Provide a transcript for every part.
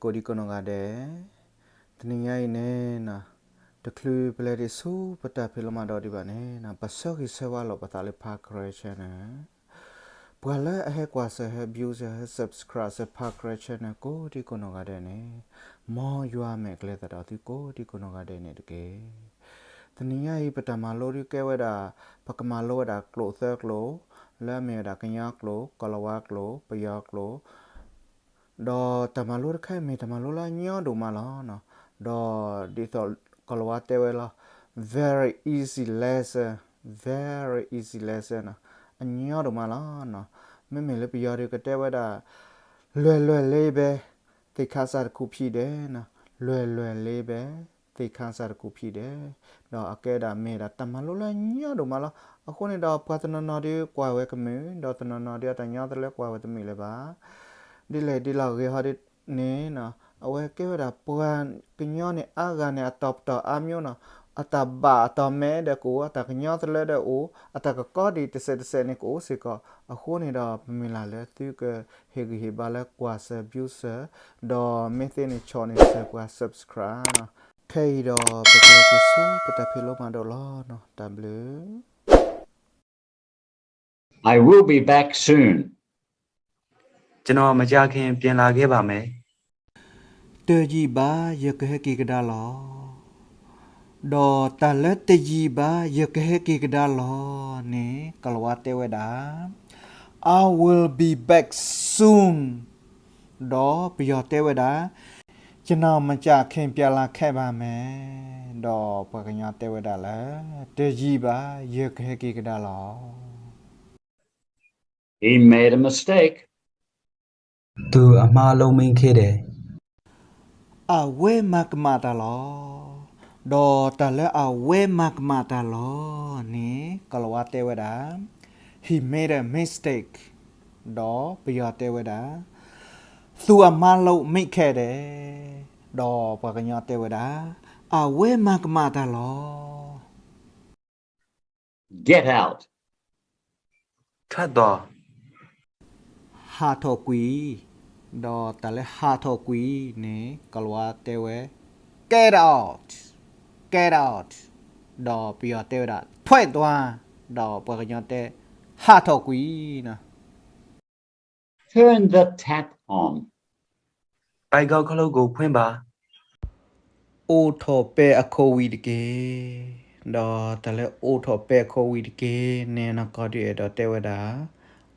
ကိးဒံကိးနီၢ်ဂၤဒဲး, တနံၤညါအံၤန့ၣ် တချုးပလဲၤဒံးဆူပတၢ်ဖံးလိမၤဒိးဒံးဘၣ်န့ၣ် ပဆၢဂ့ၤဆၢဝါလိာ်ပသးလၢ Parkere Channel. ပှၤလၢအဟဲကွၢ်စၢၤ ဟဲ view စၢၤ ဟဲ subscribe စၢၤ Parkere Channel ကိးဒံကိးနီၢ်ဂၤဒဲးန့ၣ် မ်ယွၤမဲာ်ကျဲသးဒီးသုကိးဒံကိးနီၢ်ဂၤဒဲးန့ၣ်တက့ၢ်. တနံၤညါအံၤ ပတၢ်မၤလိဒုးကဲဝဲဒၣ် ပကမၤလိဝဲဒၣ်ကျိာ်သၢကျိာ် လၢအမ့ၢ်ဝဲဒၣ်ကညီကျိာ်, ကီၢ်လၤဝါကျိာ်, ပယီၤကျိာ်, ဒီးတၢ်မၤလိတခါအံၤမ့ၢ်တၢ်မၤလိလၢအညီဒိၣ်မးလီၤ. ဒီးဒ်သိးကီၢ်လၤဝါတဲဝဲလီၤ, very easy lesson, very easy lesson နီၤ, အညီဒိၣ်မးလီၤ. မ့မ့ၢ်လၢပယီၤဒီးကတဲဝဲဒၣ် လွယ်လွယ်လေးပဲ သင်ခန်းစာတစ်ခုဖြစ်တယ်နီၤ, လွယ်လွယ်လေးပဲ သင်ခန်းစာတစ်ခုဖြစ်တယ်, ဒီးအကဲဒၣ်မ့ၢ်ဒၣ်တၢ်မၤလိလၢအညီဒိၣ်မးလီၤ. အဃိန့ၣ်ဒီးပှၤတနီၤနီၤဒီးကွၢ်ဝဲကမုာ်, ဒီးတနီၤနီၤဒီးအတၢ်ညီတလၢကွၢ်ဝဲတမုာ်လၢၤဘၣ်. ဒ်လဲၣ်ဒ်လဲၣ်ဂ့ၤဟီဒ်န့ၣ်နီၤ, အဝဲကဲဝဲဒၣ်ပှၤကညီန့ၣ်အါဂၤန့ၣ် အတၢ်ပတီၢ်အါမျိုးနီၤ, အတၢ်ဘၣ်အတၢ်မဲဒီးကအိၣ်, အတၢ်ကညီတလၢဒီးအိၣ်, အတၢ်ကကီဒံးတစဲးတစဲးန့ၣ်ကအိၣ်စ့ၢ်ကီး. အဃိန့ၣ်ဒီးပမုၢ်လၢ်လၢသုကဟ့ၣ်ဂံၢ်ဟ့ၣ်ဘါလၢကွၢ်စၢၤ view စၢၤ, ဒီးမ့ၢ်သ့န့ၣ်ဆီၣ်န့ၢ်စၢၤပှၤ subscribe နီၤ. ခဲအံၤဒီးပကလဲၤက့ၤဆူပတၢ်ဖံးလိမၤဒိးလီၤနီၤ, တၢ်ဘျုး I will be back soon. ကျွန်တော်မကြာခင်ပြန်လာခဲ့ပါမယ်. တယံာ်ဘၣ် ယကဟဲက့ၤကဒါလီၤ. ဒီးတၢ်လၢတယံာ်ဘၣ် ယကဟဲက့ၤကဒါလီၤန့ၣ် ကီၢ်လၤဝါတဲဝဲဒၣ် I will be back soon. ဒီးပယီၤတဲဝဲဒၣ် ကျွန်တော်မကြာခင်ပြန်လာခဲ့ပါမယ်. ဒီးပှၤကညီတဲဝဲဒၣ်လၢ တယံာ်ဘၣ် ယကဟဲက့ၤကဒါလီၤ. He made a mistake. သူအမှားအလုပ်မိခဲ့တယ်. အဝဲမၤကမၣ်တၢ်လီၤ. ဒီးတၢ်လၢအဝဲမၤကမၣ်တၢ်လီၤန့ၣ် ကီၢ်လၤဝါတဲဝဲဒၣ် He made a mistake. ဒီးပယီၤတဲဝဲဒၣ် သူအမှားအလုပ်မိခဲ့တယ်. ဒီးပှၤကညီတဲဝဲဒၣ် အဝဲမၤကမၣ်တၢ်လီၤ. Get out. ထွက်သွား. ဟးထီၣ်ကွံာ်, ဒီးတၢ်လၢဟးထီၣ်ကွံာ်န့ၣ် ကီၢ်လၤဝါတဲဝဲ get out, get out. ဒီးပယီၤတဲဝဲဒၣ် ထွက်သွား, ဒီးပှၤကညီတဲ ဟးထီၣ်ကွံာ်နီၤ. Turn the tap on. ပိုက်ကောက်ခလုတ်ကိုဖွင့်ပါ. အိးထီၣ်ပဲအခိဝံၤတက့ၢ်. ဒီးတၢ်လၢအိးထီၣ်ပဲအခိဝံၤတက့ၢ်န့ၣ် နီၢ်ကီၢ်ဒုးအဲၣ်ဒိးတဲဝဲဒၣ်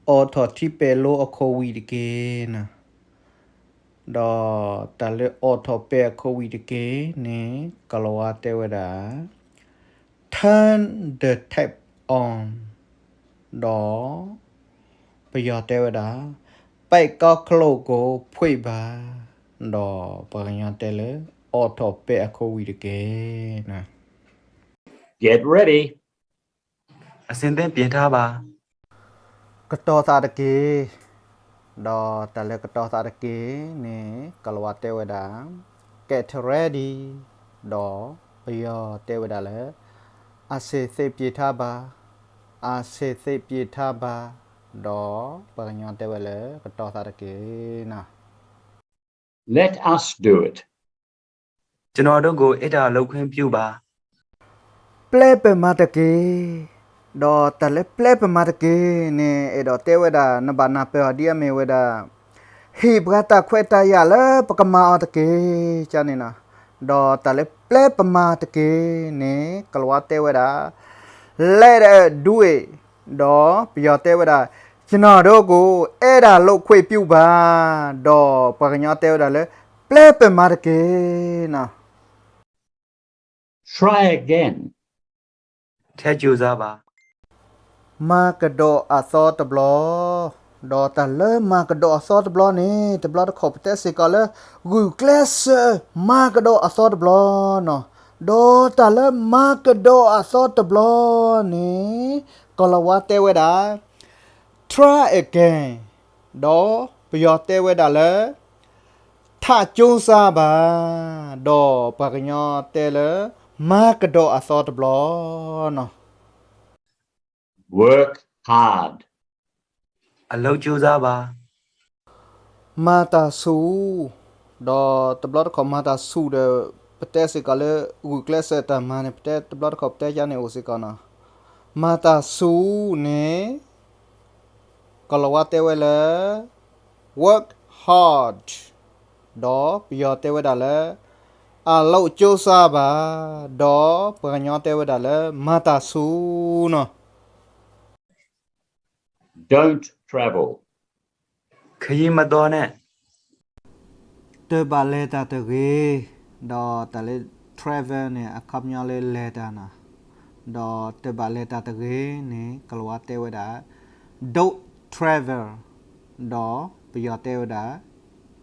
အိးထီၣ်ထံပဲာ်လိအခိဝံၤတက့ၢ်နီၤ. ဒီးတၢ်လၢအိးထီၣ်ပဲအခိဝံၤတက့ၢ်န့ၣ် ကီၢ်လၤဝါတဲဝဲဒၣ် Turn the tap on. ဒီးပယီၤတဲဝဲဒၣ် ပိုက်ကောက်ခလုတ်ကိုဖွင့်ပါ. ဒီးပှၤကညီတဲလၢ အိးထီၣ်ပဲအခိဝံၤတက့ၢ်နီၤ. Get ready. အဆင်သင့်ပြင်ထားပါ. ကတီၤသးတက့ၢ်. ဒီးတၢ်လၢကတီၤသးတက့ၢ်န့ၣ် ကီၢ်လၤဝါတဲဝဲဒၣ် get ready. ဒီးပယီၤတဲဝဲဒၣ်လၢ အဆင်သင့်ပြင်ထားပါ, အဆင်သင့်ပြင်ထားပါ. ဒီးပှၤကညီတဲဝဲလၢ ကတီၤသးတက့ၢ်နီၤ. Let us do it. ကျွန်တော်တို့ကို အဲ့ဒါလုပ်ခွင့်ပြုပါ. ပျဲပမၤတက့ၢ်. ဒီးတၢ်လၢပျဲပမၤတက့ၢ်န့ၣ် အဲၣ်ဒိးတဲဝဲဒၣ် နဘၣ်နၢ်ပၢၢ်အီၤဒ်အမ့ၢ်ဝဲဒၣ် ဟ့ၣ်ပှၤတၢ်ခွဲးတၢ်ယာ်လၢပကမၤအီၤတက့ၢ်န့ၣ်နီၤ. ဒီးတၢ်လၢပျဲပမၤတက့ၢ်န့ၣ် ကီၢ်လၤဝါတဲဝဲဒၣ် Let us do it. ဒီးပယီၤတဲဝဲဒၣ် ကျွန်တော်တို့ကို အဲ့ဒါလုပ်ခွင့်ပြုပါ. ဒီးပှၤကညီတဲဝဲဒၣ်လၢ ပျဲပမၤတက့ၢ်နီၤ. Try again. ထပ်ကြိုးစားပါ. မၤကဒီးအသီတဘျီ. ဒီးတၢ်လၢမၤကဒီးအသီတဘျီန့ၣ် တဘျီတခီၣ်ပတဲစ့ၢ်ကီးလၢ ဂုာ်ကျဲးစၢး မၤကဒီးအသီတဘျီနီၤ. ဒီးတၢ်လၢမၤကဒီးအသီတဘျီန့ၣ် ကီၢ်လၤဝါတဲဝဲဒၣ် Try again. ဒီးပယီၤတဲဝဲဒၣ်လၢ ထပ်ကြိုးစားပါ. ဒီးပှၤကညီတဲလၢ မၤကဒီးအသီတဘျီနီၤ. Work hard. အလုပ်ကြိုးစားပါ. မၤတၢ်ဆူၣ်. ဒီးတဘျီတခီၣ်မၤတၢ်ဆူၣ်ဒီး ပတဲစ့ၢ်ကီးလၢ ဂုာ်ကျဲးစၢးတၢ်မၤန့ၣ် ပတဲတဘျီတခီၣ်ပတဲကန့ၣ်အိၣ်စ့ၢ်ကီးနီၤ. မၤတၢ်ဆူၣ်န့ၣ် ကိၤလၤဝါတဲဝဲလၢ work hard ဒီးပယီၤတဲဝဲဒၣ်လၢ အလုပ်ကြိုးစားပါ ဒီးပှၤကညီတဲဝဲဒၣ်လၢ မၤတၢ်ဆူၣ်နီၤ. Don't travel. ခရီးမသွားနဲ့. တဘၣ်လဲၤတၢ်တဂ့ၤ, ဒီးတၢ်လၢ travel န့ၣ် အခီပညီလၢလဲၤတၢ်နီၤ, ဒီးတဘၣ်လဲၤတၢ်တဂ့ၤန့ၣ် ကိၤလၤဝါတဲဝဲဒၣ် don't travel ဒီးပယီၤတဲဝဲဒၣ်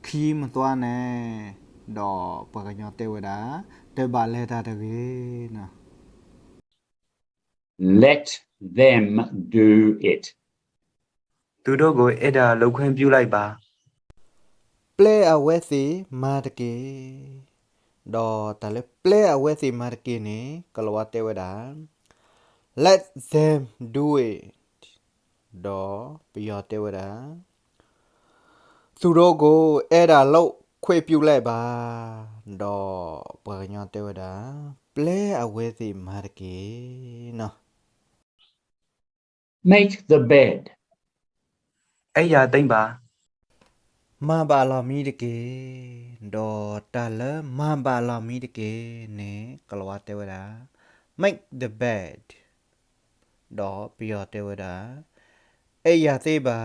ခရီးမသွားနဲ့, ဒီးပှၤကညီတဲဝဲဒၣ် တဘၣ်လဲၤတၢ်တဂ့ၤနီၤ. Let them do it. သူတို့ကို အဲ့ဒါလုပ်ခွင့်ပြုလိုက်ပါ. ပျဲအဝဲသ့ၣ်မၤတက့ၢ်. ဒီးတၢ်လၢပျဲအဝဲသ့ၣ်မၤတက့ၢ်န့ၣ် ကိၤလၤဝါတဲဝဲဒၣ် let them do it ဒီးပယီၤတဲဝဲဒၣ် သူတို့ကို အဲ့ဒါလုပ်ခွင့်ပြုလိုက်ပါ, ဒီးပှၤကညီတဲဝဲဒၣ် ပျဲအဝဲသ့ၣ်မၤတက့ၢ်နီၤ. Make the bed. အိပ်ယာသိမ်းပါ. မၤဘၣ်လီၤမံတက့ၢ်. ဒီးတၢ်လၢမၤဘၣ်လီၤမံတက့ၢ်န့ၣ် ကိၤလၤဝါတဲဝဲဒၣ် make the bed ဒီးပယီၤတဲဝဲဒၣ် အိပ်ယာသိမ်းပါ,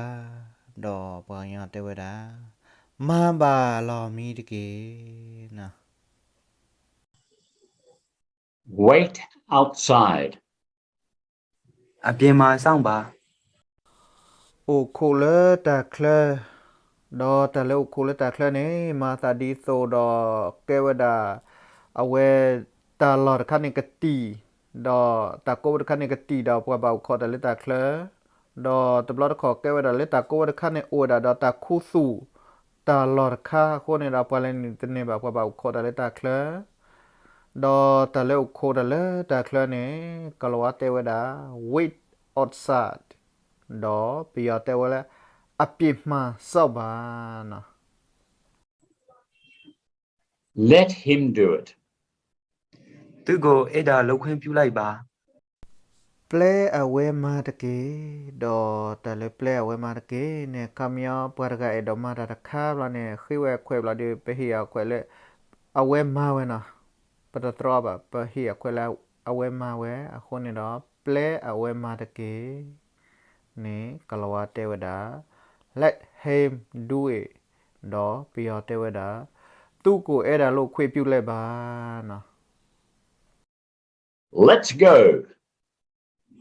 ဒီးပှၤကညီတဲဝဲဒၣ် မၤဘၣ်လီၤမံတက့ၢ်နီၤ. Wait outside. အပြင်မှာစောင့်ပါ. အိၣ်ခိးလၢတၢ်ချၢ, ဒီးတၢ်လၢအိၣ်ခိးလၢတၢ်ချၢန့ၣ် မၤသးဒ်သိးဒီးကဲဝဲဒၣ် အဝဲတၢ်လီၢ်တခါန့ၣ်ကတံာ်, ဒီးတၢ်ကိးဝဲတခါန့ၣ်ကတံာ်ဒီးပှၤဘၣ်အိၣ်ခိးတၢ်လၢတၢ်ချၢ, ဒီးတဘျီတခီၣ်ကဲဝဲဒၣ်လၢတၢ်ကိးဝဲတခါန့ၣ်အိၣ်ဝဲဒၣ်ဒီးတၢ်ခူသူၣ်တၢ်လီၢ်တခါအဃိန့ၣ်ဒီး ပှၤလဲၤနုာ်တန့ၢ်ဘၣ် ပှၤဘၣ်အိၣ်ခိးတၢ်လၢတၢ်ချၢ, ဒီးတၢ်လၢအိၣ်ခိးတၢ်လၢတၢ်ချၢန့ၣ် ကိၤလၤဝါတဲဝဲဒၣ် wait outside, ဒီးပယီၤတဲဝဲလၢ အပြင်မှာစောင့်ပါနီၤ. Let him do it. သူ့ကိုအဲ့ဒါလုပ်ခွင့်ပြုလိုက်ပါ. ပျဲအဝဲမၤတက့ၢ်, ဒီးတၢ်လၢပျဲအဝဲမၤတက့ၢ်န့ၣ် အခီပညီ ပှၤတဂၤအဲၣ်ဒိးမၤတၢ်တခါဘျီန့ၣ် ဃ့ဝဲအခွဲးဘျီဒီး ပဟ့ၣ်အခွဲးလၢ အဝဲမၤဝဲနီၤ, ပတတြီဘၣ် ပဟ့ၣ်အခွဲးလၢ အဝဲမၤဝဲအဃိန့ၣ်ဒီး ပျဲအဝဲမၤတက့ၢ်န့ၣ် ကိၤလၤဝါတဲဝဲဒၣ် let him do it, ဒီးပယီၤတဲဝဲဒၣ် သူ့ကိုအဲ့ဒါလုပ်ခွင့်ပြုလိုက်ပါနီၤ. Let's go.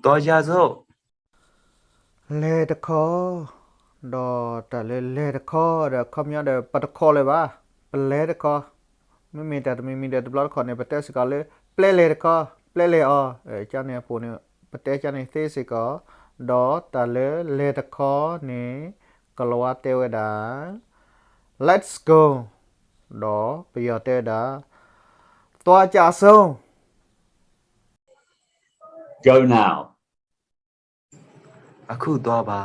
သွားကြစို့. လဲၤတခီ, ဒီးတၢ်လၢလဲၤတခီဒီး အခီပညီဒီး ပတခီလၢၤဘၣ်, ပလဲၤတခီ, မ့မ့ၢ်တၢ်တမံၤမံၤဒီး တဘျီတခီၣ်န့ၣ် ပတဲစ့ၢ်ကီးလၢ ပျဲလဲၤတခီ, ပျဲလဲၤအီၤ, ကန့ၣ်အပူၤန့ၣ် ပတဲကန့ၣ်သ့စ့ၢ်ကီး, ဒီးတၢ်လၢလဲၤတခီန့ၣ် ကိၤလၤဝါတဲဝဲဒၣ် Let's go, ဒီးပယီၤတဲဝဲဒၣ် သွားကြစို့. Go now. အခုသွားပါ.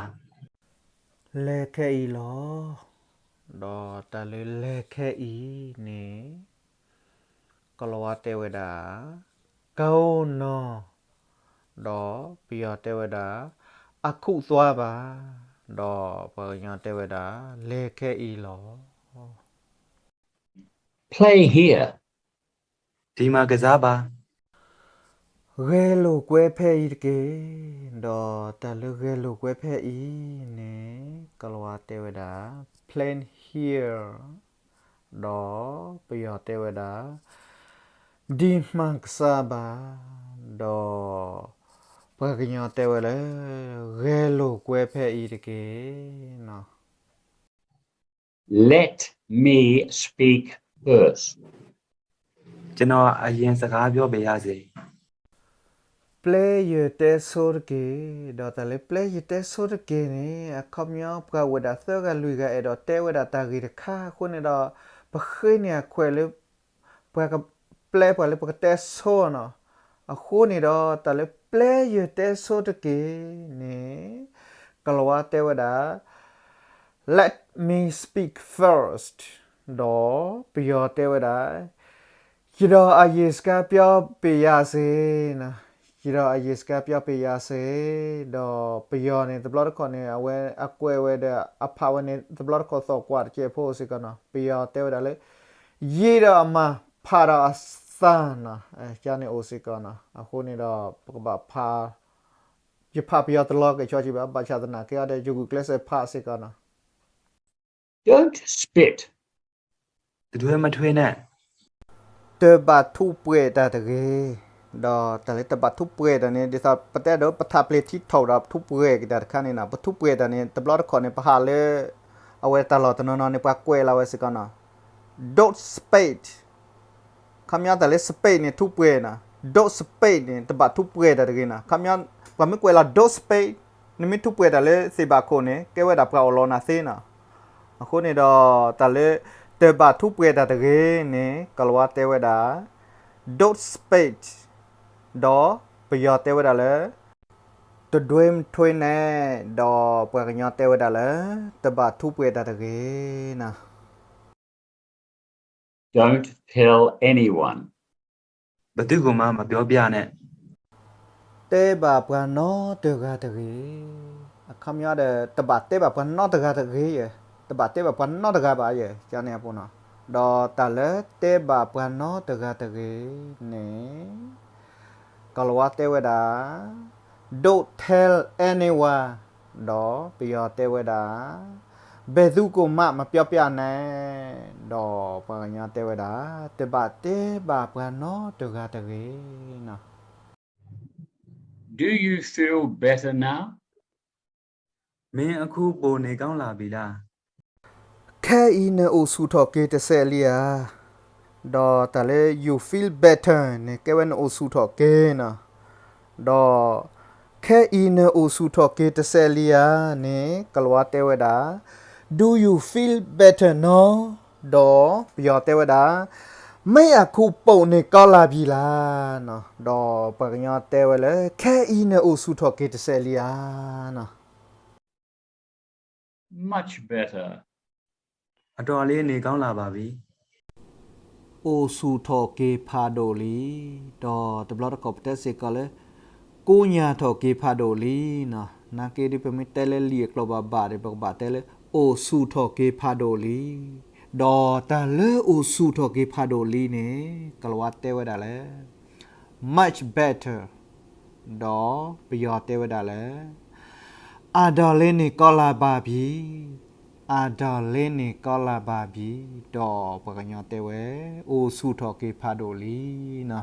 လဲၤခဲအံၤလီၤ. ဒီးတၢ်လၢလဲၤခဲအံၤန့ၣ် ကိၤလၤဝါတဲဝဲဒၣ် go now, ဒီးပယီၤတဲဝဲဒၣ် အခုသွားပါ, ဒီးပှၤကညီတဲဝဲဒၣ် လဲၤခဲအံၤလီၤ. Play here. ဒီမှာကစားပါ. ဂဲၤလိာ်ကွဲဖဲအံၤတက့ၢ်. ဒီးတၢ်လၢဂဲၤလိာ်ကွဲဖဲအံၤန့ၣ် ကိၤလၤဝါတဲဝဲဒၣ် play here, ဒီးပယီၤတဲဝဲဒၣ် ဒီမှာကစားပါ, ဒီးပှၤကညီတဲဝဲလၢ ဂဲၤလိာ်ကွဲဖဲအံၤတက့ၢ်နီၤ. Let me speak first. ကျွန်တော်အရင်စကားပြောပါရစေ. ပျဲယတဲဆိတက့ၢ်. ဒီးတၢ်လၢ ပျဲယတဲဆိတက့ၢ်န့ၣ် အခီပညီ ပှၤအိၣ်ဝဲဒၣ်သၢဂၤလွံၢ်ဂၤ အဲၣ်ဒိးတဲဝဲဒၣ်တၢ်ဂ့ၢ်တခါအဃိန့ၣ်ဒီး ပဃ့န့ၢ်အခွဲးလၢ ပှၤကပျဲပှၤလၢပကတဲဆိနီၤ. အဃိန့ၣ်ဒီး တၢ်လၢ ပျဲယတဲဆိတက့ၢ်န့ၣ် ကိၤလၤဝါတဲဝဲဒၣ် Let me speak first. ဒီးပယီၤတဲဝဲဒၣ်, ယဒီးအယံၤစကါပျီပ့ၤယၤစ့, ယဒီးအယံၤစကါပျီပ့ၤယၤစ့, ဒီးပယီၤန့ၣ် တဘျီတခီၣ်န့ၣ် အဝဲအကွဲးဝဲဒီးအဖးဝဲန့ၣ် တဘျီတခီၣ်သီၣ်ကွၢ်တကဲးဖိစ့ၢ်ကီးနီၤ, ပယီၤတဲဝဲဒၣ်လၢ ယံၤဒီးအမါဖးဒီးအသးနီၤ, ကန့ၣ်အိၣ်စ့ၢ်ကီးနီၤ, အဃိန့ၣ်ဒီးပကဘၣ်ဖး ယဖးပယီၤတလီၤက့ၤဆီကံဘၣ်, ဘၣ်ဆၣ်သနာ်က့အီၤဒီး ယဂုာ်ကျဲးစၢးဖးစ့ၢ်ကီးနီၤ. Don't spit. တဒွဲမထွဲနဲၣ်, တဘၣ်ထူးပှဲၤတၢ်တဂ့ၤ, ဒီးတၢ်လၢတဘၣ်ထူးပှဲၤတၢ်န့ၣ် ဒ်သိးပတဲဒီးပထးပျ့ၤထံထီၣ်ဒီး ပထူးပှဲၤက့ၤတၢ်တခါန့ၣ်နီၤ, ပထူးပှဲၤတၢ်န့ၣ် တဘျီတခီၣ်န့ၣ် ပဟးလၢ အဝဲတၢ်လီၢ်တနီၤနီၤန့ၣ် ပှၤကွဲးလီၤဝဲစ့ၢ်ကီးနီၤ, don't spit. ခီပညီတၢ်လၢ spit န့ၣ် ထူးပှဲၤနီၤ, don't spit န့ၣ် တဘၣ်ထူးပှဲၤတၢ်တဂ့ၤနီၤ, ခီပညီ ပှၤမ့ၢ်ကွဲးလီၤ don't spit, နမ့ၢ်ထူးပှဲၤတၢ်လၢသ့ၣ်ဘၣ်ခိၣ်န့ၣ် ကဲဝဲဒၣ်ပှၤအိၣ်လီၤနၤသ့နီၤ, အဃိန့ၣ်ဒီး တၢ်လၢ တဘၣ်ထူးပှဲၤတၢ်တဂ့ၤန့ၣ် ကိၤလၤဝါတဲဝဲဒၣ် don't spit, ဒီးပယီၤတဲဝဲဒၣ်လၢ တဒွဲမထွဲနဲၣ်, ဒီးပှၤကညီတဲဝဲဒၣ်လၢ တဘၣ်ထူးပှဲၤတၢ်တဂ့ၤနီၤ. Don't tell anyone. ဘယ်သူ့ကိုမှ မပြောပြနဲ့, တဲဘၣ်ပှၤနီတဂၤတဂ့ၤ, အခီပညီဒီး တဘၣ်တဲဘၣ်ပှၤနီတဂၤတဂ့ၤယဲ, တဘၣ်တဲဘၣ်ပှၤနီတဂၤဘၣ်ယဲ, ကန့ၣ်အပူၤနီၤ, ဒီးတၢ်လၢတဲဘၣ်ပှၤနီတဂၤတဂ့ၤန့ၣ် ကိၤလၤဝါတဲဝဲဒၣ် don't tell anyone, ဒီးပယီၤတဲဝဲဒၣ် ဘယ်သူ့ကိုမှ မပြောပြနဲ့, ဒီးပှၤကညီတဲဝဲဒၣ် တဘၣ်တဲဘၣ်ပှၤနီတဂၤတဂ့ၤ. Do you feel better now? မင်းအခုပိုနေကောင်းလာပြီလား, ခဲအံၤနအိၣ်ဆူၣ်ထီၣ်က့ၤတစဲးလံဧါ, ဒီးတၢ်လၢ you feel better န့ၣ် ကဲဝဲနအိၣ်ဆူၣ်ထီၣ်က့ၤနီၤ, ဒီး ခဲအံၤနအိၣ်ဆူၣ်ထီၣ်က့ၤတစဲးလံဧါန့ၣ် ကိၤလၤဝါတဲဝဲဒၣ် do you feel better now, ဒီးပယီၤတဲဝဲဒၣ် မင်းအခုပိုနေကောင်းလာပြီလား, ဒီးပှၤကညီတဲဝဲလၢ ခဲအံၤနအိၣ်ဆူၣ်ထီၣ်က့ၤတစဲးလံဧါနီၤ. Much better. အတော်လေးနေကောင်းလာပါပြီ. အိၣ်ဆူၣ်ထီၣ်က့ၤဖးဒိၣ်လံ, ဒီးတဘျီတခီၣ်ပတဲစ့ၢ်ကီးလၢ ကိညၢ်ထီၣ်က့ၤဖးဒိၣ်လံနီၤ, နာ်က့ဒ်ပမ့ၢ်တဲလၢလံာ်အကျိာ်ဘၣ်ဘၣ်ဒီး ပကဘၣ်တဲလၢ အိၣ်ဆူၣ်ထီၣ်က့ၤဖးဒိၣ်လံ, ဒီးတၢ်လၢအိၣ်ဆူၣ်ထီၣ်က့ၤဖးဒိၣ်လံန့ၣ် ကိၤလၤဝါတဲဝဲဒၣ်လၢ much better, ဒီးပယီၤတဲဝဲဒၣ်လၢ အတော်လေးနေကောင်းလာပါပြီ, အတော်လေးနေကောင်းလာပါပြီ, ဒီးပှၤကညီတဲဝဲ အိၣ်ဆူၣ်ထီၣ်က့ၤဖးဒိၣ်လံနီၤ.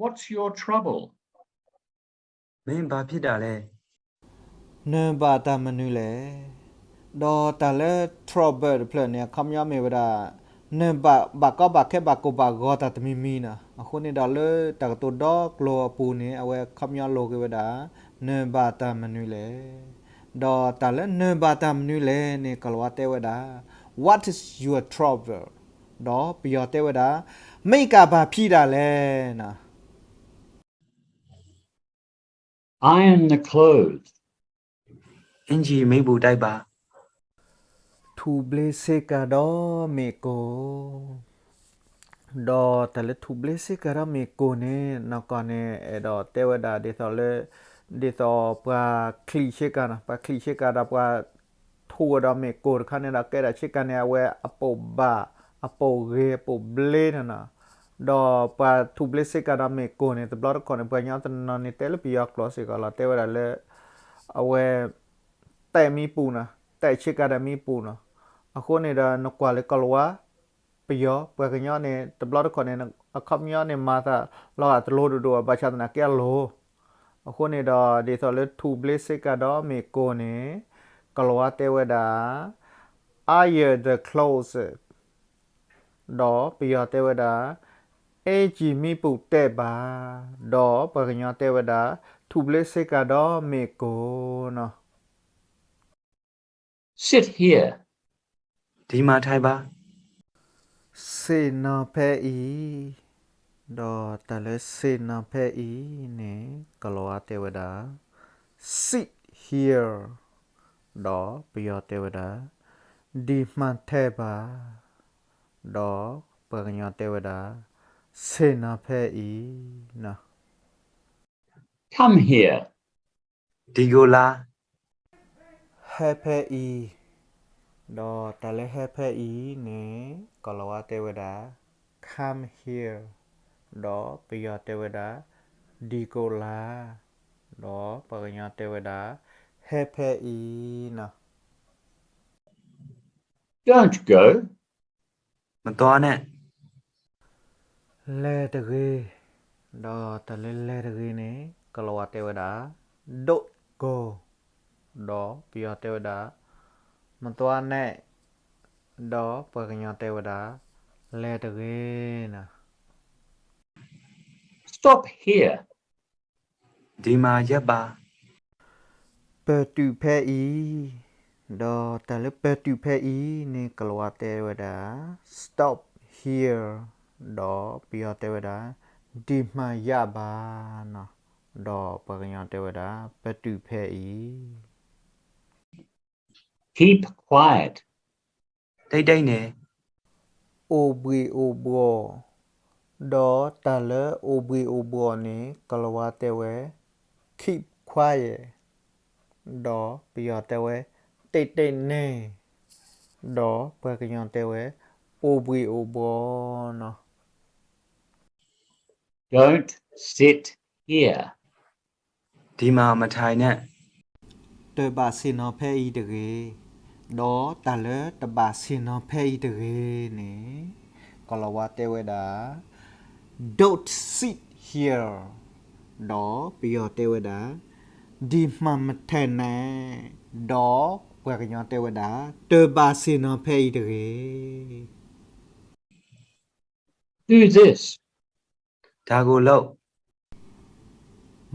What's your trouble? မင်းဘာဖြစ်တာလဲ, နဘၣ်တၢ်မနုၤလဲၣ်, ဒီးတၢ်လၢ trouble တဖျၢၣ်န့ၣ် အခီပညီမ့ၢ်ဝဲဒၣ် နဘၣ်ဘၣ်ကီဘၣ်ခဲ ဘၣ်ကိၢ်ဘၣ်ဂီၤတၢ်တမံၤမံၤနီၤ, အဃိန့ၣ်ဒီးလၢတၢ်ကတိၤဒီကျိၤအပူၤန့ၣ် အဝဲအခီပညီလိၤက့ၤဝဲဒၣ် နဘၣ်တၢ်မနုၤလဲၣ်, ဒီးတၢ်လၢနဘၣ်တၢ်မနုၤလဲၣ်န့ၣ် ကိၤလၤဝါတဲဝဲဒၣ် what is your trouble, ဒီးပယီၤတဲဝဲဒၣ် မ့ၢ်ကဘၣ်ဖံးဒၣ်လဲၣ်နီၤ. Iron the clothes. အင်္ကျီမ့ၢ်ပူၤတိုက်ပါ, ထူၣ်ဘျ့ဆ့ကၤဒီးမ့ၣ်ကိၢ်, ဒီးတၢ်လၢထူၣ်ဘျ့ဆ့ကၤဒီးမ့ၣ်ကိၢ်န့ၣ် နီၢ်ကီၢ်န့ၣ် အဲၣ်ဒိးတဲဝဲဒၣ်ဒ်သိးလၢ ဒ်သိးပှၤချံးဆ့ကၤနီၤ, ပှၤချံးဆ့ကၤဒီးပှၤ ထူၣ်ဝဲဒီးမ့ၣ်ကိၢ်တခါန့ၣ်ဒီး ကဲဒၣ်ဆ့ကၤန့ၣ် အဝဲအပိာ်ဘၣ်, အပိာ်ဂ့ၤ အပိာ်ဘျ့န့ၣ်နီၤ, ဒီးပှၤထူၣ်ဘျ့ဆ့ကၤဒီးမ့ၣ်ကိၢ်န့ၣ် တဘျီတခီၣ်န့ၣ် ပှၤကညီတနီၤန့ၣ် တဲလၢပယီၤကျိာ်စ့ၢ်ကီးလီၤ, တဲဝဲဒၣ်လၢ အဝဲ တဲမ့ၣ်ပူၤနီၤ, တဲဆ့ကၤဒီးမ့ၣ်ပူၤနီၤ, အဃိန့ၣ်ဒီးနကွၢ်လၢကိၤလၤဝါ ပယီၤ ပှၤကညီန့ၣ် တဘျီတခီၣ်န့ၣ် အခီပညီန့ၣ် မၤသးလီၤဂာ်တလိၤဒိၣ်ဒိၣ် ဘၣ်ဆၣ်သနာ်က့အလိၤ, အဃိန့ၣ်ဒီး ဒ်သိးလၢထူၣ်ဘျ့ဆ့ကၤဒီးမ့ၣ်ကိၢ်န့ၣ် ကိၤလၤဝါတဲဝဲဒၣ် iron the clothes, ဒီးပယီၤတဲဝဲဒၣ် အင်္ကျီမ့ၣ်ပူၤတိုက်ပါ, ဒီးပှၤကညီတဲဝဲဒၣ် ထူၣ်ဘျ့ဆ့ကၤဒီးမ့ၣ်ကိၢ်နီၤ. Sit here. ဒီမှာထိုင်ပါ, ဆ့ၣ်နီၤဖဲအံၤ, ဒီးတၢ်လၢဆ့ၣ်နီၤဖဲအံၤန့ၣ် ကိၤလၤဝါတဲဝဲဒၣ် sit here, ဒီးပယီၤတဲဝဲဒၣ် ဒံးမးထဲဘၣ်, ဒီးပှၤကညီတဲဝဲဒၣ်, ဆ့ၣ်နီၤဖဲအံၤနီၤ. Come here, ဒံးကိာ်လၢ်. ဟဲဖဲအံၤ, ဒီးတၢ်လၢဟဲဖဲအံၤန့ၣ် ကိၤလၤဝါတဲဝဲဒၣ်, come here, ဒီးပယီၤတဲဝဲဒၣ်, ဒံးကိာ်လၢ်, ဒီးပှၤကညီတဲဝဲဒၣ်, ဟဲဖဲအံၤနီၤ. Don't go, မသွားနဲ့. လဲၤတဂ့ၤ, ဒီးတၢ်လၢလဲၤတဂ့ၤန့ၣ် ကိၤလၤဝါတဲဝဲဒၣ်, don't go, ဒီးပယီၤတဲဝဲဒၣ်, မသွားနဲ့, ဒီးပှၤကညီတဲဝဲဒၣ်, လဲၤတဂ့ၤနီၤ. Stop here, ဒံးမးရပ်ပါ. ပတုာ်ဖဲအံၤ, ဒီးတၢ်လၢပတုာ်ဖဲအံၤန့ၣ် ကိၤလၤဝါတဲဝဲဒၣ်, stop here, ဒီးပယီၤတဲဝဲဒၣ်, ဒံးမးရပ်ပါနီၤ, ဒီးပှၤကညီတဲဝဲဒၣ်, ပတုာ်ဖဲအံၤ. Keep quiet, တိတ်တိတ်န့ၣ်. အိၣ်ဘှံးအိၣ်ဘှီၣ်, ဒီးတၢ်လၢအိၣ်ဘှံးအိၣ်ဘှီၣ်န့ၣ် ကိၤလၤဝါတဲဝဲ, keep quiet, ဒီးပယီၤတဲဝဲ, တိတ်တိတ်န့ၣ်, ဒီးပှၤကညီတဲဝဲ, အိၣ်ဘှံးအိၣ်ဘှီၣ်နီၤ. Don't sit here, ဒံးမးမထိုင်နဲ့. တဘၣ်ဆ့ၣ်နီၤဖဲအံၤတဂ့ၤ, ဒီးတၢ်လၢတဘၣ်ဆ့ၣ်နီၤဖဲအံၤတဂ့ၤန့ၣ် ကိၤလၤဝါတဲဝဲဒၣ်, don't sit here, ဒီးပယီၤတဲဝဲဒၣ်, ဒံးမးမထဲန့ၣ်, ဒီးပှၤကညီတဲဝဲဒၣ်, တဘၣ်ဆ့ၣ်နီၤဖဲအံၤတဂ့ၤ. Do this, တၢ်ဂိၢ်လိၣ်.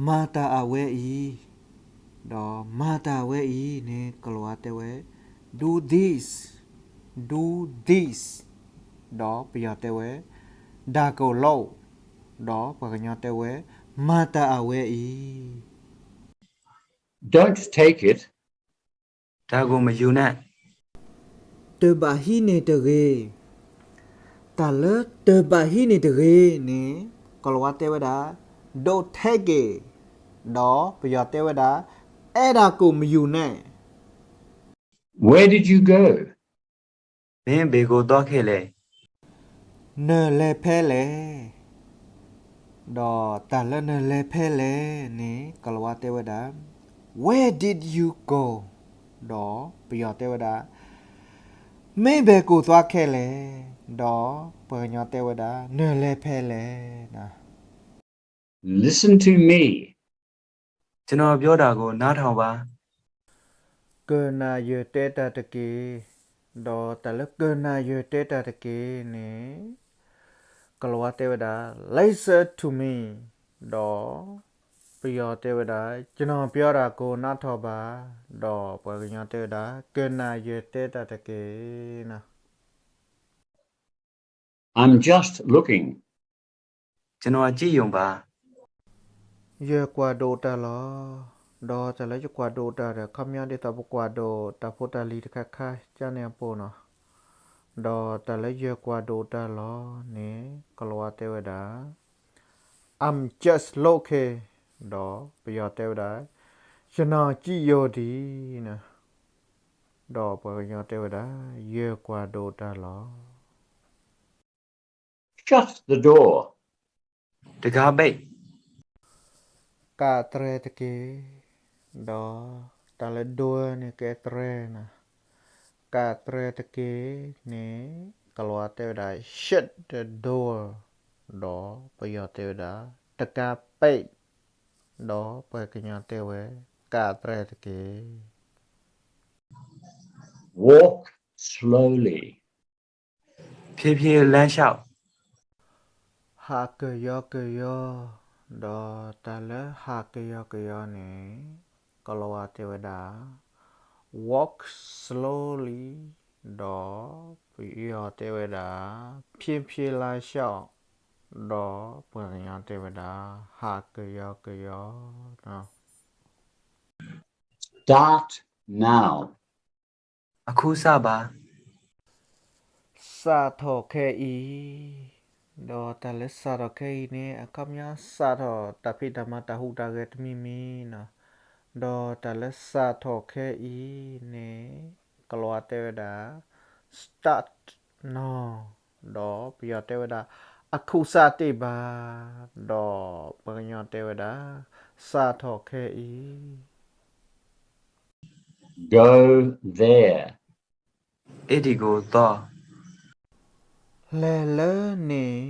မၤတၢ်အဝဲအံၤ, ဒီးမၤတၢ်အဝဲအံၤန့ၣ် ကိၤလၤဝါတဲဝဲ, do this, do this, ဒီးပယီၤတဲဝဲ, တၢ်ဂိၢ်လိၣ်, ဒီးပှၤကညီတဲဝဲ, မၤတၢ်အဝဲအံၤ. Don't take it, တၢ်ဂိၢ်မယူၤန့ၣ်. တဘၣ်ဟံးန့ၢ်တဂ့ၤ, တၢ်လၢတဘၣ်ဟံးန့ၢ်တဂ့ၤန့ၣ် ကိၤလၤဝါတဲဝဲဒၣ်, don't take it, ဒီးပယီၤတဲဝဲဒၣ်, အဲဒါကိုမယူနဲ့. Where did you go? မ့ၢ်ဘၣ်ကိၢ်သီခဲလဲၣ်. နလဲၤဖဲလဲၣ်, ဒီးတၢ်လၢနလဲၤဖဲလဲၣ်န့ၣ် ကိၤလၤဝါတဲဝဲဒၣ်, where did you go, ဒီးပယီၤတဲဝဲဒၣ်, မ့ၢ်ဘၣ်ကိၢ်သီခဲလဲၣ်, ဒီးပှၤကညီတဲဝဲဒၣ်, နလဲၤဖဲလဲၣ်. Listen to me, ကျွန်တော်ပြောတာကိုနားထောင်ပါ. ကနၣ်ယတဲတၢ်တက့ၢ်, ဒီးတၢ်လၢကနၣ်ယတဲတၢ်တက့ၢ်န့ၣ် ကိၤလၤဝါတဲဝဲဒၣ်, listen to me, ဒီးပယီၤတဲဝဲဒၣ်, ကျွန်တော်ပြောတာကိုနားထောင်ပါ, ဒီးပှၤကညီတဲဝဲဒၣ်, ကနၣ်ယတဲတၢ်တက့ၢ်. I'm just looking, ကျွန်တော်ကြည့်ရုံပါ. ယကွၢ်ဒိးတၢ်လီၤ. ဒီးတၢ်လၢယကွၢ်ဒိးတၢ်ဒီး ခီပညီဒ်သိးပကွၢ်ဒိးတၢ်ဖိတၢ်လံၤတခါခါကန့ၣ်အပူၤနီၤ. ဒီးတၢ်လၢယကွၢ်ဒိးတၢ်လီၤန့ၣ် ကိၤလၤဝါတဲဝဲဒၣ်, I'm just looking, ဒီးပယီၤတဲဝဲဒၣ်, ကျွန်တော်ကြည့်ရုံပါ. ဒီးပှၤကညီတဲဝဲဒၣ်, ယကွၢ်ဒိးတၢ်လီၤ. Shut the door, တံခါးပိတ်. ကးတြဲၤတက့ၢ်. ဒီးတၢ်လၢ door န့ၣ် ကဲတြဲၤနီၤ. ကးတြဲၤတက့ၢ်န့ၣ် ကိၤလၤဝါတဲဝဲဒၣ်, shut the door, ဒီးပယီၤတဲဝဲဒၣ်, တံခါးပိတ်, ဒီးပှၤကညီတဲဝဲ, ကးတြဲၤတက့ၢ်. Walk slowly, ဖြည်းဖြည်းလမ်းလျှောက်. ဟးကယီကယီ, ဒီးတၢ်လၢဟးကယီကယီန့ၣ် ကိၤလၤဝါတဲဝဲဒၣ်, walk slowly, ဒီးပယီၤတဲဝဲဒၣ်, ဖြည်းဖြည်းလမ်းလျှောက်, ဒီးပှၤကညီတဲဝဲဒၣ်, ဟးကယီကယီ. Start now, အခုစပါ. စးထီၣ်ခဲအံၤ, ဒီးတၢ်လၢစးထီၣ်ခဲအံၤန့ၣ် အခီပညီစးထီၣ်တၢ်ဖံးတၢ်မၤတၢ်ဟူးတၢ်ဂဲၤတမံၤမံၤနီၤ, ဒီးတၢ်လၢစးထီၣ်ခဲအံၤန့ၣ် ကလၤဝါတဲဝဲဒၣ် start now, ဒီးပယီၤတဲဝဲဒၣ် အခုစတင်ပါ, ဒီးပှၤကညီတဲဝဲဒၣ် စးထီၣ်ခဲအံၤ Go there. အ့ၣ်ဒံၣ်ကိၣ်သီ, လဲၤလၢန့ၣ်,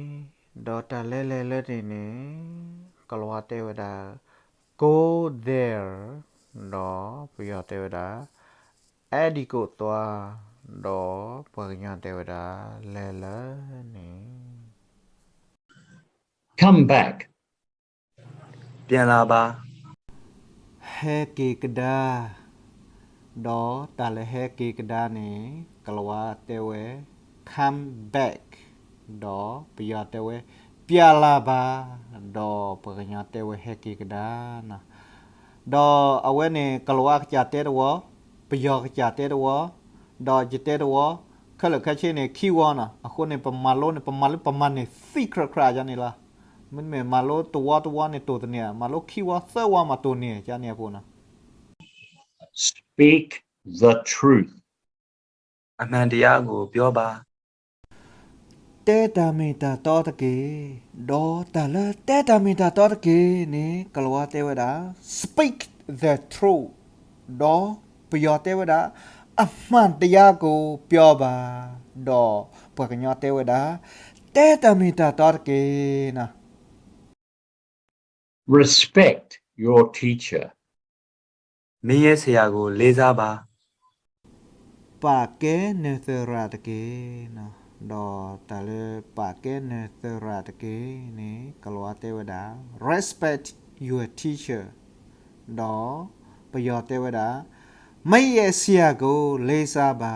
ဒီးတၢ်လၢလဲၤလၢန့ၣ်န့ၣ် ကလၤဝါတဲဝဲဒၣ် go there, ဒီးပယီၤတဲဝဲဒၣ် အ့ၣ်ဒံၣ်ကိၣ်သွါ, ဒီးပှၤကညီတဲဝဲဒၣ် လဲၤလၢန့ၣ် Come back. ပျံလာပါ, ဟဲက့ၤကဒါ, ဒီးတၢ်လၢဟဲက့ၤကဒါန့ၣ် ကလၤဝါတဲဝဲ come back, ဒီးပယီၤတဲဝဲ ပျံလာပါ, ဒီးပှၤကညီတဲဝဲဟဲက့ၤကဒါနီၤ, ဒီးအဝဲန့ၣ် ကလၤဝါကစၢ်တဲတဝီ, ပယီၤကစၢ်တဲတဝီ, ဒီးယတဲတဝီ, ခဲလၢာ်ခဲဆ့န့ၣ် ခံဝီနီၤ, အဃိန့ၣ် ပမၤလိန့ၣ် ပမၤလၢပမၤန့ၢ်သံခရၢခရၢယါန့ၣ်လီၤ. မ့မ့ၢ်မၤလိတဝီတဝီန့ၣ်တိၢ်တန့ၢ်, မၤလိခံဝီသၢဝီမးတိၢ်န့ၢ် ယါန့ၣ်အပူၤနီၤ. Speak the truth. အမှန်တရားကိုပြောပါ, တဲတၢ်မ့ၢ်တၢ်တီတက့ၢ်, ဒီးတၢ်လၢတဲတၢ်မ့ၢ်တၢ်တီတက့ၢ်န့ၣ် ကလၤဝါတဲဝဲဒၣ် speak the truth, ဒီးပယီၤတဲဝဲဒၣ် အမှန်တရားကိုပြောပါ, ဒီးပှၤကညီတဲဝဲဒၣ် တဲတၢ်မ့ၢ်တၢ်တီတက့ၢ်နီၤ. Respect your teacher. မင်းရဲ့ဆရာကိုလေးစားပါ, ပာ်ကဲနသရၣ်တက့ၢ်နီၤ, ဒီးတၢ်လၢပာ်ကဲနသရၣ်တက့ၢ်န့ၣ် ကလၤဝါတဲဝဲဒၣ် respect your teacher, ဒီးပယီၤတဲဝဲဒၣ် မင်းရဲ့ဆရာကိုလေးစားပါ,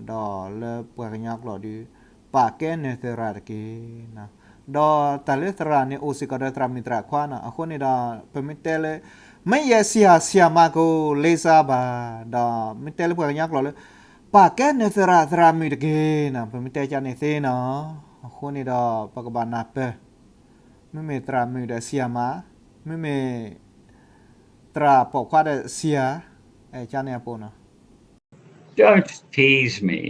ဒီးလၢပှၤကညီကျိာ်ဒီး ပာ်ကဲနသရၣ်တက့ၢ်နီၤ, ဒီးတၢ်လၢသရၣ်န့ၣ် အိၣ်စ့ၢ်ကီးဒီးသရၣ်မုၣ်သရၣ်ခွါနီၤ, အဃိန့ၣ်ဒီး ပမ့ၢ်တဲလၢ မင်းရဲ့ဆရာဆရာမကိုလေးစားပါ, ဒီးမ့ၢ်တဲလၢပှၤကညီကျိာ်လၢ ပာ်ကဲနသရၣ်သရၣ်မုၣ်တက့ၢ်နီၤ, ပမ့ၢ်တဲကန့ၣ်သ့နီၤ, အဃိန့ၣ်ဒီး ပကဘၣ်နၢ်ပၢၢ်, မ့မ့ၢ်သရၣ်မုၣ်ဒီးဆရာမ, မ့မ့ၢ်သရၣ်ပိာ်ခွါဒီးဆရာ, ကန့ၣ်အပူၤနီၤ. Don't tease me.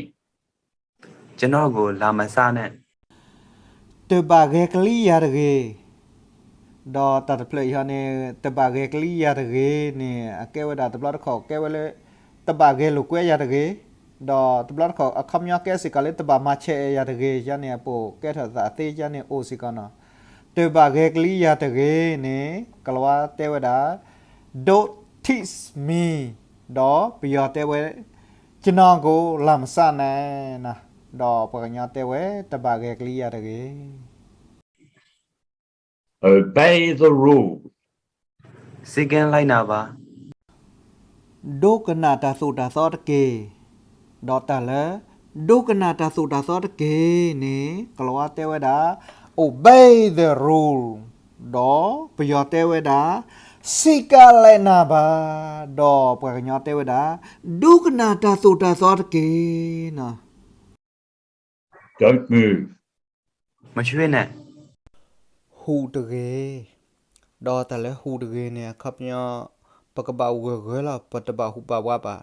ကျွန်တော်ကိုလာမစနဲ့, တဘၣ်ဂဲၤကလံယၤတဂ့ၤ, ဒီးတၢ်တဖျၢၣ်အံၤဟီန့ၣ် တဘၣ်ဂဲၤကလံယၤတဂ့ၤန့ၣ် အကဲဝဲဒၣ်တဘျီတခီၣ်ကဲဝဲလၢ တဘၣ်ဂဲၤလိာ်ကွဲယၤတဂ့ၤ, ဒီးတဘျီတခီၣ်အခီပညီကဲစ့ၢ်ကီးလၢ တဘၣ်မၤဆဲးယၤတဂ့ၤ, ယါန့ၣ်အပိာ်ကဲထီၣ်သးသ့ ယါန့ၣ်အိၣ်စ့ၢ်ကီးနီၤ, တဘၣ်ဂဲၤကလံယၤတဂ့ၤန့ၣ် ကလၤဝါတဲဝဲဒၣ် Don't tease me, ဒီးပယီၤတဲဝဲ ကျွန်တော်ကိုလာမစနဲ့, ဒီးပှၤကညီတဲဝဲ တဘၣ်ဂဲၤကလံယၤတဂ့ၤ. Obey the rule. စည်းကမ်းလိုက်နာပါ, ဒိကနၣ်တၢ်သိၣ်တၢ်သီတက့ၢ်, ဒီးတၢ်လၢ ဒိကနၣ်တၢ်သိၣ်တၢ်သီတက့ၢ်န့ၣ် ကလၤဝါတဲဝဲဒၣ် obey the rule, ဒီးပယီၤတဲဝဲဒၣ် စည်းကမ်းလိုက်နာပါ, ဒီးပှၤကညီတဲဝဲဒၣ် ဒိကနၣ်တၢ်သိၣ်တၢ်သီတက့ၢ်နီၤ. Don't move. မရွှေ့နဲ့, ဟူးတဂ့ၤ, ဒီးတၢ်လၢဟူးတဂ့ၤန့ၣ် အခီပညီ ပကဘၣ်ဂၢၢ်ဂၢၢ်လီၤ, ပတဘၣ်ဟူးဘၣ်ဝါဘၣ်,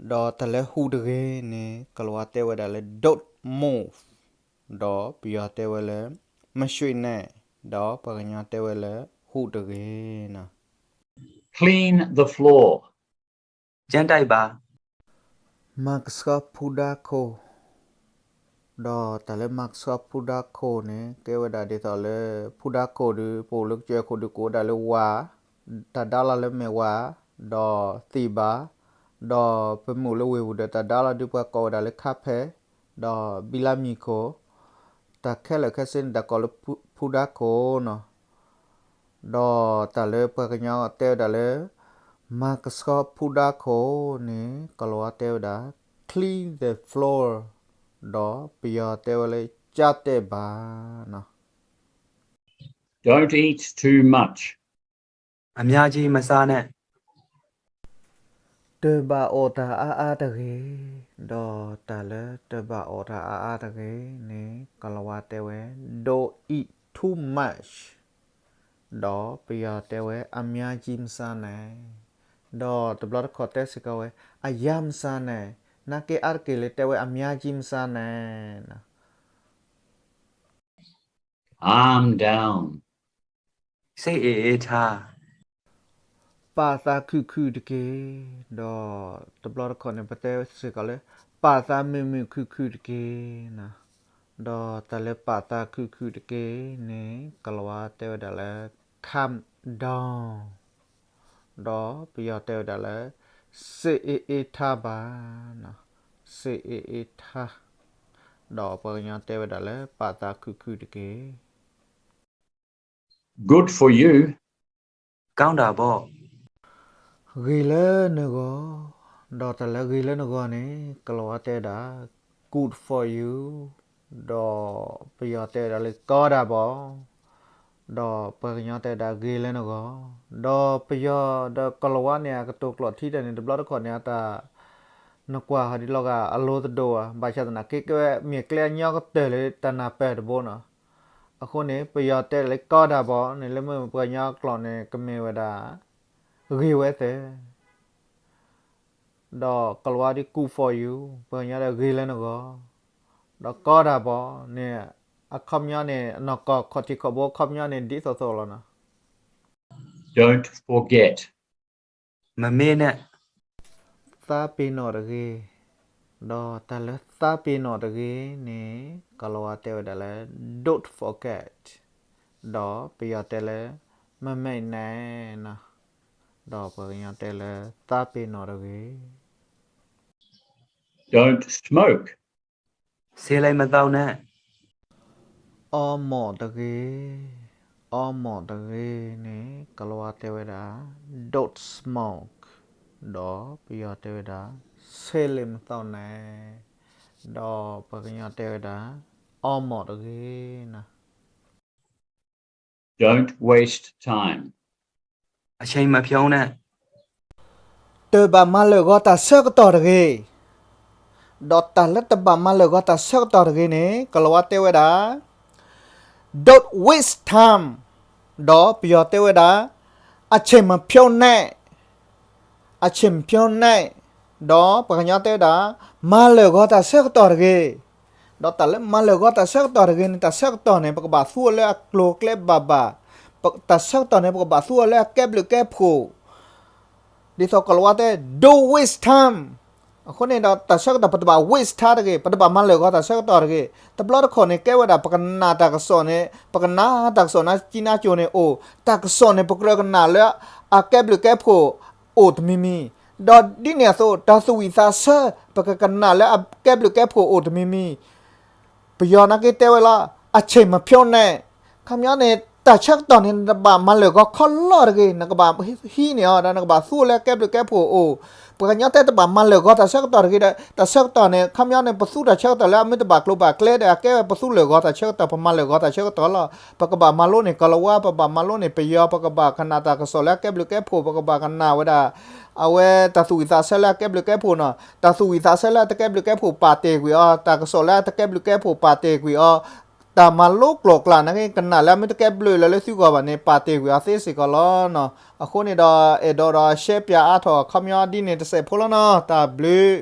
ဒီးတၢ်လၢဟူးတဂ့ၤန့ၣ် ကလၤဝါတဲဝဲဒၣ်လၢ don't move, ဒီးပယီၤတဲဝဲလၢ မရွှေ့နဲ့, ဒီးပှၤကညီတဲဝဲလၢ ဟူးတဂ့ၤနီၤ. Clean the floor. ကျင်းတိုက်ပါ, မၤကဆှီဖူဒါခိၣ်, ဒီးတၢ်လၢမၤကဆှီဖူဒါခိၣ်န့ၣ် ကဲဝဲဒၣ်ဒ်သိးလၢ ဖူဒါခိၣ်ဒီး ပအိၣ်လၢကစၢၢ်ခိၣ်ဒီး ကအိၣ်ဝဲဒၣ်လၢဝါ, တၢ်ဒါလီၤလၢမဲာ်ဝါ, ဒီးသ့ၣ်ဘၣ်, ဒီးပမ့ၢ်အိၣ်လၢဝ့ၢ်ပူၤဒီး တၢ်ဒါလီၤဒီးပှၤကိးဝဲဒၣ်လၢ carpet, ဒီးဘံလါမံၤခိၣ်, တၢ်ခဲလၢာ်ခဲဆ့န့ၣ် တၢ်ကိးလၢဖူဒါခိၣ်နီၤ. ဒီးတၢ်လၢပှၤကညီတဲဝဲဒၣ်လၢ မၤကဆှီဖူဒါခိၣ်န့ၣ် ကလၤဝါတဲဝဲဒၣ် clean the floor, ဒီးပယီၤတဲဝဲလၢ ကျင်းတိုက်ပါနီၤ. Don't eat too much. အများကြီးမစားနဲ့, တ တဘၣ်အီၣ်တၢ်အါအါတဂ့ၤ, ဒီးတၢ်လၢတဘၣ်အီၣ်တၢ်အါအါတဂ့ၤန့ၣ် ကိၤလၤဝါတဲဝဲ don't eat too much, ဒီးပယီၤတဲဝဲ အများကြီးမစားနဲ့, ဒီးတဘျီတခီၣ်တဲစ့ၢ်ကီးဝဲ အများကြီးမစားနဲ့, နာ်က့အါတက့ၢ်လၢတဲဝဲ အများကြီးမစားနဲ့. Calm down. စိတ်အေးအေးထား. ပာ်သးခုၣ်ခုၣ်တက့ၢ်, ဒီးတဘျီတခီၣ်န့ၣ် ပတဲစ့ၢ်ကီးလၢ ပာ်သးမုာ်မုာ်ခုၣ်ခုၣ်တက့ၢ်, ဒီးတၢ်လၢပာ်သးခုၣ်ခုၣ်တက့ၢ်န့ၣ် ကိၤလၤဝါတဲဝဲဒၣ်လၢ calm down, ဒီးပယီၤတဲဝဲဒၣ်လၢ စိတ်အေးအေးထားပါ, စိတ်အေးအေးထား, ဒီးပှၤကညီတဲဝဲဒၣ်လၢ ပာ်သးခုၣ်ခုၣ်တက့ၢ်. Good for you. ကောင်းတာပေါ့. ဂ့ၤလၢနဂီၢ်, ဒီးတၢ်လၢဂ့ၤလၢနဂီၢ်န့ၣ် ကိၤလၤဝါတဲဝဲဒၣ် good for you, ဒီးပယီၤတဲဝဲဒၣ်လၢ ကောင်းတာပေါ့, ဒီးပှၤကညီတဲဝဲဒၣ်ဂ့ၤလၢနဂီၢ်, ဒီးပယီၤဒီးကိၤလၤဝါန့ၣ် အကတိၤကျိာ်ထံတၢ်န့ၣ် တဘျီတခီၣ်န့ၣ် အတၢ် နကွၢ်ဟီဒ်လီၤဂာ်အလိၤတဒိၣ်ဧါ, ဘၣ်ဆၣ်သနာ်က့ ကဲဝဲမ့ၢ်ကျဲအညီကတၢၢ်လၢတၢ်နၢ်ပၢၢ်တဘိနီၤ. အဃိန့ၣ် ပယီၤတဲလၢ ကောင်းတာပေါ့န့ၣ် လၢမ့ၢ်ပှၤကညီကျိာ်န့ၣ် ကမ့ၢ်ဝဲဒၣ် ဂ့ၤဝဲသ့, ဒီးကိၤလၤဝါဒ် good for you, ပှၤကညီဒီးဂ့ၤလၢနဂီၢ်, ဒီး ကောင်းတာပေါ့န့ၣ် အခီပညီန့ၣ် နီၢ်ကီၢ်ခီၣ်ထံးခီၣ်ဘိ အခီပညီန့ၣ် ဒ်သိးသိးလီၤနီၤ. Don't forget. မမေ့နဲ့. သးပ့ၤနီၣ်တဂ့ၤ, ဒီးတၢ်လၢသးပ့ၤနီၣ်တဂ့ၤန့ၣ် ကိၤလၤဝါတဲဝဲဒၣ်လၢ don't forget, ဒီးပယီၤတဲလၢ မမေ့နဲ့နီၤ, ဒီးပှၤကညီတဲလၢ သးပ့ၤနီၣ်တဂ့ၤ. Don't smoke. ဆေးလိပ်မသောက်နဲ့. အီမိၢ်တဂ့ၤ, အီမိၢ်တဂ့ၤန့ၣ် ကိၤလၤဝါတဲဝဲဒၣ် don't smoke, ဒီးပယီၤတဲဝဲဒၣ် ဆေးလိပ်မသောက်နဲ့, ဒီးပှၤကညီတဲဝဲဒၣ် အီမိၢ်တဂ့ၤနီၤ. Don't waste time. အချိန်မဖြုန်းနဲ့. တဘၣ်မၤလၢာ်ဂီၤတၢ်ဆၢကတီၢ်တဂ့ၤ, ဒီးတၢ်လၢတဘၣ်မၤလၢာ်ဂီၤတၢ်ဆၢကတီၢ်တဂ့ၤန့ၣ် ကိၤလၤဝါတဲဝဲဒၣ် don't waste time, ဒီးပယီၤတဲဝဲဒၣ် အချိန်မဖြုန်းနဲ့, အချိန်မဖြုန်းနဲ့, ဒီးပှၤကညီတဲဝဲဒၣ် မၤလၢာ်ဂီၤတၢ်ဆၢကတီၢ်တဂ့ၤ. ဒီးတၢ်လၢမၤလၢာ်ဂီၤတၢ်ဆၢကတီၢ်တဂ့ၤန့ၣ် တၢ်ဆၢကတီၢ်န့ၣ် ပကဘၣ်သူအီၤလၢအကျိၤအကျဲဘၣ်ဘၣ်, ပ- တၢ်ဆၢကတီၢ်န့ၣ် ပကဘၣ်သူအီၤလၢအကဲဘျုးကဲဖှိၣ်, ဒ်သိးကိၤလၤဝါတဲ don't waste time. အဃိန့ၣ်ဒီး တၢ်ဆၢကတီၢ် ပတဘၣ် waste time တဂ့ၤ, ပတဘၣ်မၤလၢာ်ဂီၤတၢ်ဆၢကတီၢ်တဂ့ၤ. တဘျီတခီၣ်န့ၣ် ကဲဝဲဒၣ် ပကနၣ်တၢ်ကစီၣ်န့ၣ် ပကနၣ်တၢ်ကစီၣ်နာ်က့နာ်ကၠိန့ၣ်အိၣ်, တၢ်ကစီၣ်န့ၣ် ပကြၢးကနၣ်လၢအကဲဘျုးကဲဖှိၣ်အိၣ်တမံၤမံၤ, ဒီးဒ်န့ၣ်အသိး တၢ်သူၣ်ဝံၣ်သးဆၢ ပကကနၣ်လၢအကဲဘျုးကဲဖှိၣ်အိၣ်တမံၤမံၤ ပယီၤနာ်က့တဲဝဲလီၤ အချိန်မဖြုန်းနဲ့, ခီပညီန့ၣ် တၢ်ဆၢကတီၢ်န့ၣ် နတဘၣ်မၤလၢာ်ဂီၤခီလီၤတဂ့ၤ, နကဘၣ်ဟံးန့ၢ်အီၤ ဒီးနကဘၣ်သူအီၤလၢအကဲဘျုးကဲဖှိၣ်အိၣ်, ပှၤကညီတဲတဘၣ်မၤလၢာ်ဂီၤတၢ်ဆၢကတီၢ်တဂ့ၤဒီး တၢ်ဆၢကတီၢ်န့ၣ် ခီပညီန့ၣ် ပသူတၢ်ဆၢကတီၢ်လၢအမ့ၢ်တဘၣ်ကျိၤဘၣ်ကျဲဒီး အကဲဝဲပသူလၢာ်ဂီၤတၢ်ဆၢကတီၢ် ပမၤလၢာ်ဂီၤတၢ်ဆၢကတီၢ်လီၤ. ပကဘၣ်မၤလိန့ၢ်ကိၤလၤဝါ ပဘၣ်မၤလိန့ၢ်ပယီၤ ပကဘၣ်ကနၣ်တၢ်ကစီၣ်လၢအကဲဘျုးကဲဖှိၣ် ပကဘၣ်ကနၣ်ဝဲဒၣ် အဝဲတၢ်သူၣ်ဝံၣ်သးဆၢလၢအကဲဘျုးကဲဖှိၣ်နီၤ, တၢ်သူၣ်ဝံၣ်သးဆၢလၢအတကဲဘျုးကဲဖှိၣ် ပာ်တ့ၢ်ကွံာ်အီၤ, တၢ်ကစီၣ်လၢအတကဲဘျုးကဲဖှိၣ် ပာ်တ့ၢ်ကွံာ်အီၤ, တၢ်မၤလိကျိၤကျဲနာ်က့ ကနၣ်လၢအမ့ၢ်တကဲဘျုးလၢၤလၢသုဂီၢ်ဘၣ်န့ၣ် ပာ်တ့ၢ်ကွံာ်အီၤသ့စ့ၢ်ကီးလီၤနီၤ. အဃိန့ၣ်ဒီး အဲၣ်ဒိးဒီး share ပၠးအါထီၣ်အခီပညီဒ်န့ၣ်တစဲးဖိလီၤနီၤ, တၢ်ဘျုး